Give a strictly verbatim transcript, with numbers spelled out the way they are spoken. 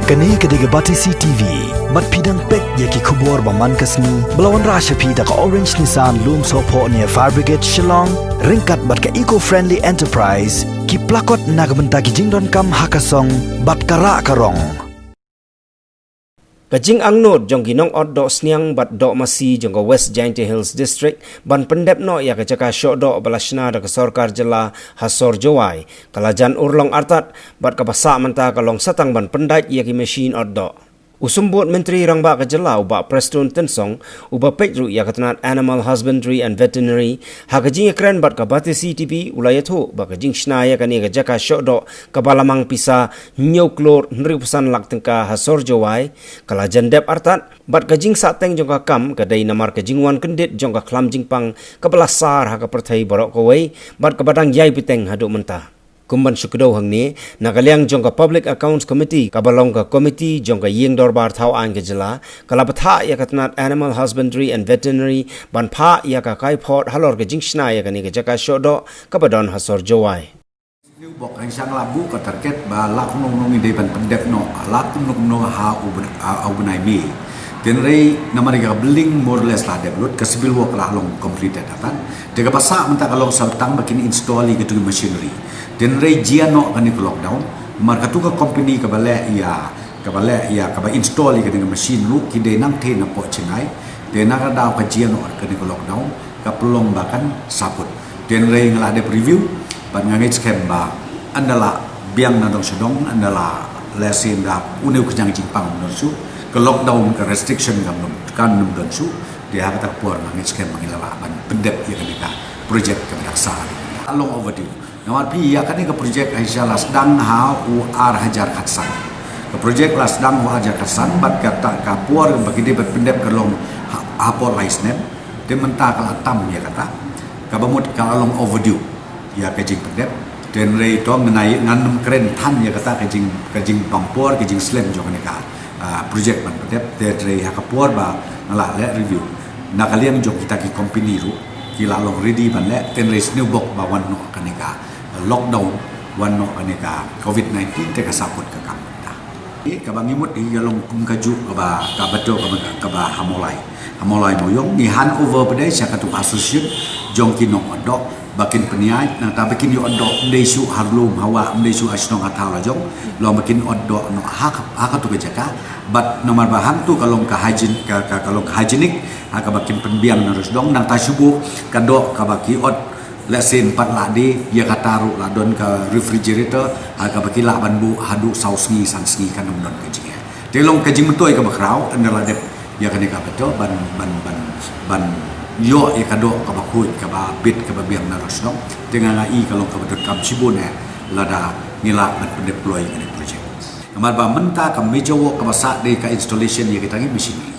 Kane ka dei ka Batesi T V. Bad phi dang peit ïa ki khubor ba man ka sngi ba la wanrah sha phi da ka Orange Nissan Lumsohphoh near Fire Brigade Shillong, ryngkat bad ka Eco Friendly Enterprise, ki plakot na ka bynta ki jingdonkam ha ka song bad ka rah ka rong. Ka jingangnud jong ki nongot doh sniang bad doh masi jong ka West Jaintia Hills District ban pyndep noh ïa ka jaka shoh doh ba la shna da ka sorkar jylla ha sor Jowai, ka la jan urlong artat, bad kaba sah mynta ka long satang ban pyndait ïa ki machine ot doh. U Symbud Myntri Rangbah ka jylla u Bah Prestone Tynsong, uba peit ruh ïa ka tnat Animal Husbandry and Veterinary, ha ka jingïakren bad ka Batesi T V u la ïathuh ba ka jingshna ïa kane ka jaka shoh doh kaba la mang pisa hynñiew klur hynriewphew san lak tyngka ha sor Jowai, ka la jan dep artat, bad ka jingsahteng jong ka kam ka dei namar ka jingwan kyndit jong ka khlam jingpang kaba la sar ha ka pyrthei baroh kawei, bad kaba dang ïai bteng haduh mynta. Kum ban shu kdew hangne, na ka liang jong ka Public Accounts Committee, kaba long ka komiti jong ka Ïing Dorbar Thaw Aiñ ka jylla, ka la bthah ïa ka tnat Animal Husbandry and Veterinary ban phah ïa ka kaiphod halor ka jingshna ïa kane ka jaka shoh doh kaba don ha sor Jowai. Sniewbok, nga la buh ka target ba la kumno kumno ngi dei ban pyndep noh, la kumno kumno ha u byn-, ha u bnai May. Hynrei namar ïa ka building more or less la dep lut, ka civil work la long completed artat. Te kaba sah mynta ka long sa tang ba kin install ïa kito ki machinery. Hynrei jia noh kane ka lockdown, namar katu ka company kaba leh ïa, kaba leh ïa, kaba install ïa kane ka machine ruh ki dei nangtei na pdeng Chingai. Te na ka daw ka jia noh kane ka lockdown, ka pynlong ba kan sa put. Hynrei nga la dep review, bad nga ngeit skhem ba ynda la biang na dong sha dong, ynda la lehse ynda une u khñiang jingpang ym don shuh, ka lockdown, ka restriction kam don, kan ym don shuh. Te ha kata ka por nga ngeit skhem ba ngi la lah ban pyndep ïa kane ka project kaba dang sah. Long overdue. Namar phi, ïa kane ka project ha shisha la sdang ha u ar hajar khatsan. Ka project la sdang ha u ar hajar khatsan, bad kata ka por ba ki dei ban pyndep ka long ha, ha por lai snem. Te mynta ka la tam ïa kata, kaba mut ka la long overdue ïa ka jingpyndep. Hynrei to ngan ai, ngan ym kren than ïa kata ka jing, ka jingbam por, ka jingslem jong kane ka, ah, project ban pyndep. Hynrei ha ka por ba nga la leh review, na ka liang jong kita ki company ruh ki la long ready ban leh. Hynrei sniewbok ba wan noh kane ka lockdown, wan noh kane ka covid nineteen, te ka sa put ka kam. Eh, kaba ngi mut hi ka long kum kajuh kaba, kaba to kaba, kaba ha Mawlai. Ha Mawlai Mawiong ngi hand over pat de sha katu ka association jong ki nongot doh ba kin pynïaid, nangta ba kin ïoh doh ym dei shuh ha lum ha wah, ym dei shuh ha shnong ha thaw la jong. Long ba kin ot doh noh ha ka, ha katu ka jaka. Bad namar ba hangtu ka long ka hygiene, ka, ka, ka long ka hygienic, ha kaba kin pynbiang na rus dong, nangta shu buh ka doh kaba ki ot lehse ym pat lah de, ïa kata ruh la don ka refrigerator, ha kaba ki lah ban buh haduh saw sngi san sngi, kan ym don ka jingeh. Te long ka jingmyntoi kaba khraw, ynda la dep ïa kane kaba to ban, ban, ban, ban ïoh ïa ka doh kaba khuid, kaba bit, kaba biang na rus dong. Te nga nga i ka long kaba donkam shibun eh lada ngi lah ban pyndep kloi ïa kane ka project. Namar ba mynta ka major work kaba sah dei ka installation ïa kita ki machinery.